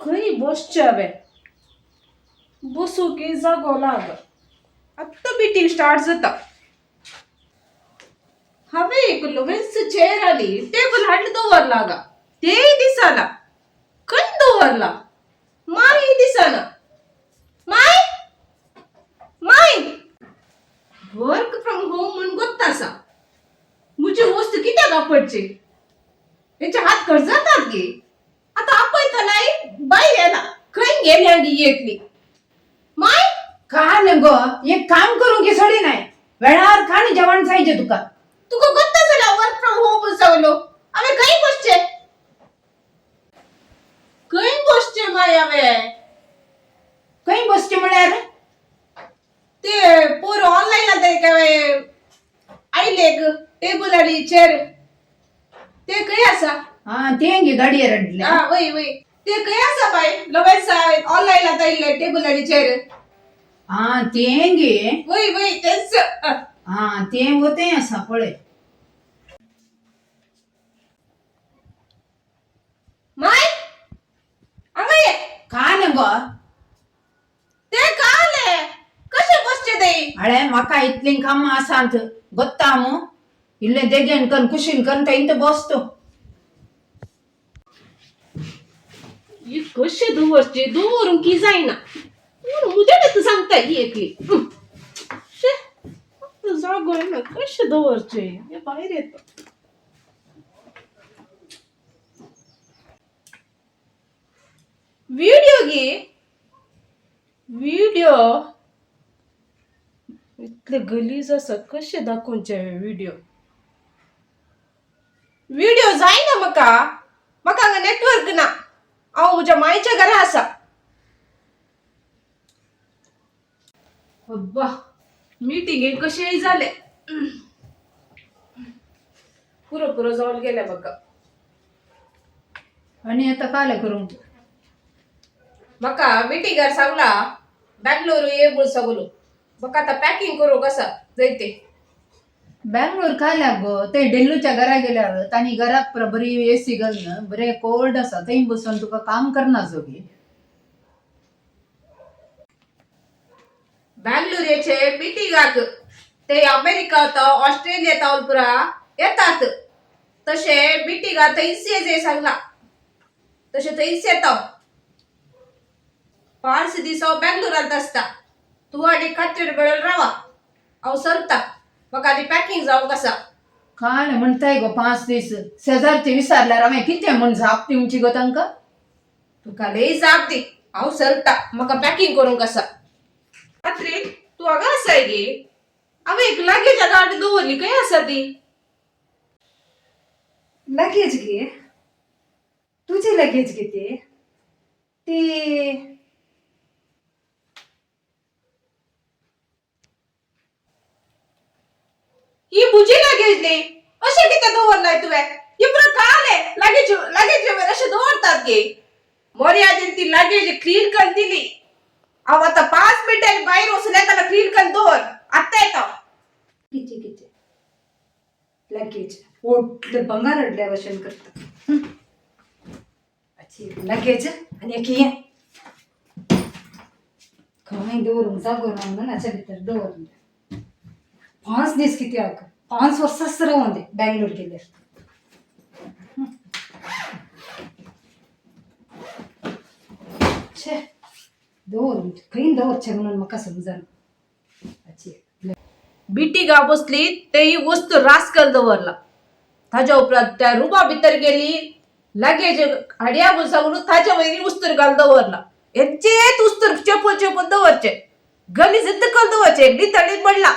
खंय बसचें हांवें बसूं की जागो लाग. आत्तां मिटींग स्टार्ट जाता. हांवें एक लोवेंस चेअर आनी टेबल हाडून दवरला हांगा. तेय दिसना. खंय दवरला माय दिसना. माय माय वर्क फ्रॉम होम म्हूण गोत्ता आसा. म्हजी वस्तू कित्याक आपडची? हेचे हात खर जातात गे. आतां आपयतलाय बाय येना. खंय गेली हांगी एकली माय? काल गो एक काम करूंक सोडी नाही वेळार खाण जेवण जायचे तुका. तुका गोत्ता जाल्यार वर्क फ्रॉम होम जावलो. हांवें खंय बसचें? खंय बसचें माय हांवें? खंय बसचें म्हळ्यार? ते पोर ऑनलायन आतां काय आयले एक टेबल आनी चेअर ते खंय आसा? हा ते गे गाडयेर हाडले. हा वय वय ते खंय आसा बाय? लवेंस ऑनलायन आतां आयिल्ले टेबल आनी चेअर. हा ते गे. वय वय तेच. हा ते वतें आसा पळय. माय हांगा ये. काल गो ते काले कशें बसचें ते? अळे म्हाका इतलीं कामां आसात गोत्ता मू इल्लें देगेन कन कुशीन कन थंय बसतो. ही कशें दवरची? दवरूंक की जायना पूण म्हजें सांगता ही एकली. शे जागो येना. कशें दवरचें हें? भायर येता. व्हिडिओ गे व्हिडिओ इतले गलीज आसा. कशें दाखोवचें व्हिडिओ? व्हिडिओ जायना म्हाका. म्हाका हांगा नेटवर्क ना. हांव म्हज्या मायच्या घरा आसा. अब्बा मिटिंगेक कशेंय जालें. पुरो पुरो जावन गेलें म्हाका. आनी आतां काल करूंक? म्हाका मिटिंगार सांगला बँगलोर ये म्हूण सगलो. म्हाका आतां पॅकिंग करूंक आसा जैते. बँगलोर काल्याक गो? थंय डेल्लूच्या घरा गेल्यार तांणी घराक पुरा बरी एसी घालून बरें कोल्ड आसा. थंय बसून तुका काम करना जोगी. बँगलोर येचे मिटिंगाक ते अमेरिका ऑस्ट्रेलिया तावन पुरा येतात. तशें मिटिंगा थंयच ये सांगला. तशें थंयच येता. 5 दीस हांव बँगलोरांत आसता. तूं आनी कात्रीन मेळून रावा. हांव सरता. म्हाका आनी पॅकिंग जावंक आसा. काल म्हणटाय गो 5 दीस शेजारचे विचारल्यार हांवें कितें म्हूण जाप दिवची गो तांकां? तुका लय जाप दी. हांव सरता. म्हाका पॅकिंग करूंक आसा. कात्रीन तूं हांगा आसाय गे? हांवें एक लगेज हांगा हाडून दवरली. खंय आसा ती? लगेज गे? तुजी लगेज गे ती? ती ही म्हजी लगेज न्ही. अशें कितें दवरलाय तुवें? ही पुरो काले लगेज लगेज अशें दवरतात गे? मर्यादेन ती लगेज क्लीन करून दिली. हांव आतां 5 मिनटांनी भायर वचून येतालो. क्लीन करून दवर. आत्तां येता. किचे किचे लगेज व्हडलें बंगार हाडल्या भशेन करता. लगेज आनी एक हें खंय दवरूंक जागो ना म्हणून हाच्या भितर दवरलें. 5 दीस कित्याक 5 वर्सांच रावूं दे बँगलोर गेल्यार. छे दवरूंक खंय दवरचें म्हणून म्हाका समजना. हाची मिटिंगा बसली ते ही वस्तू रास करून दवरला. ताज्या उपरांत त्या रुमा भितर गेली. लगेज हाडया म्हूण सांगून ताच्या वयर उस्तर घालून दवरला. हेंचेच उस्तर चेपून चेपून दवरचे. गली जिद्द करून दवरचे. नितळीत पडला.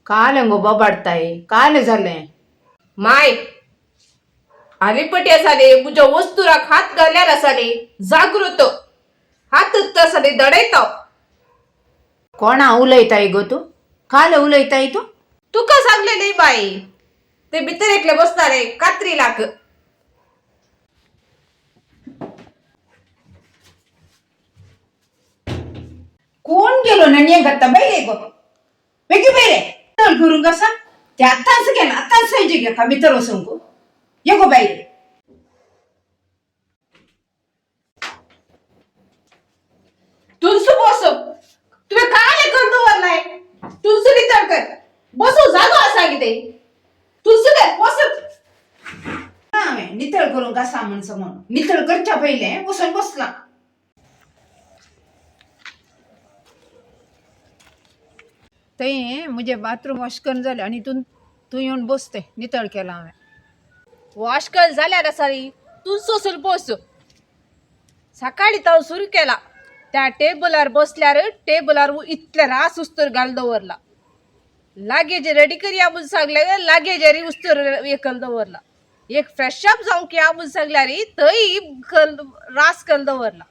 काल गो बोबाडताय काल जालें? माय आलिपटी आसाले म्हज्या वस्तुराक हात घाल्यार आसाले जागृत हात आसाले दडयता. कोणा उलयताय गो तूं? काल उलयताय तूं? तुका सांगलेली बाई. ते भितर एकले बसताले कात्रीलाक. कोण गेलो नणये घालता बैरे गो बेगी बैरे चल करूंक आसा ते आतांच गेला आतांच सैजे घेता भितर वचूंक ये गो बायरे. नितळ करूंक आसा म्हण समोर नितळ करच्या पयलें वचून बसला. थंय म्हजें बाथरूम वॉश करून जालें आनी तूं तूं येवन बस तें नितळ केलां हांवें. वॉश कर जाल्यार आसा रे, तूं सोसून बस. सकाळी हांव सुरू केला त्या टेबलार बसल्यार टेबलार इतले रास उस्तर घाल दवरला. लागेज रेडी करया म्हूण सांगल्यार लागेजरी उस्तर एकल दवरला. एक फ्रेश अप जावंक या म्हूण सांगल्यार थंय कल रास कल दवरला.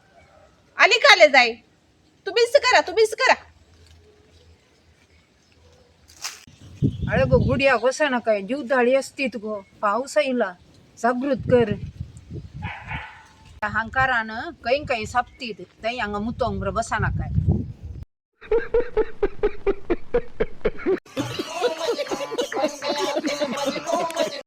आनी काले जाय तुमीच करा, तुमीच करा. अरे गो गुडिया वसना काय जीव दाळी असती तुगो. पावस आयला, जागृत कर. हांकारान खंय खंय सापतीत थंय हांगा मुतोंग बसना काय.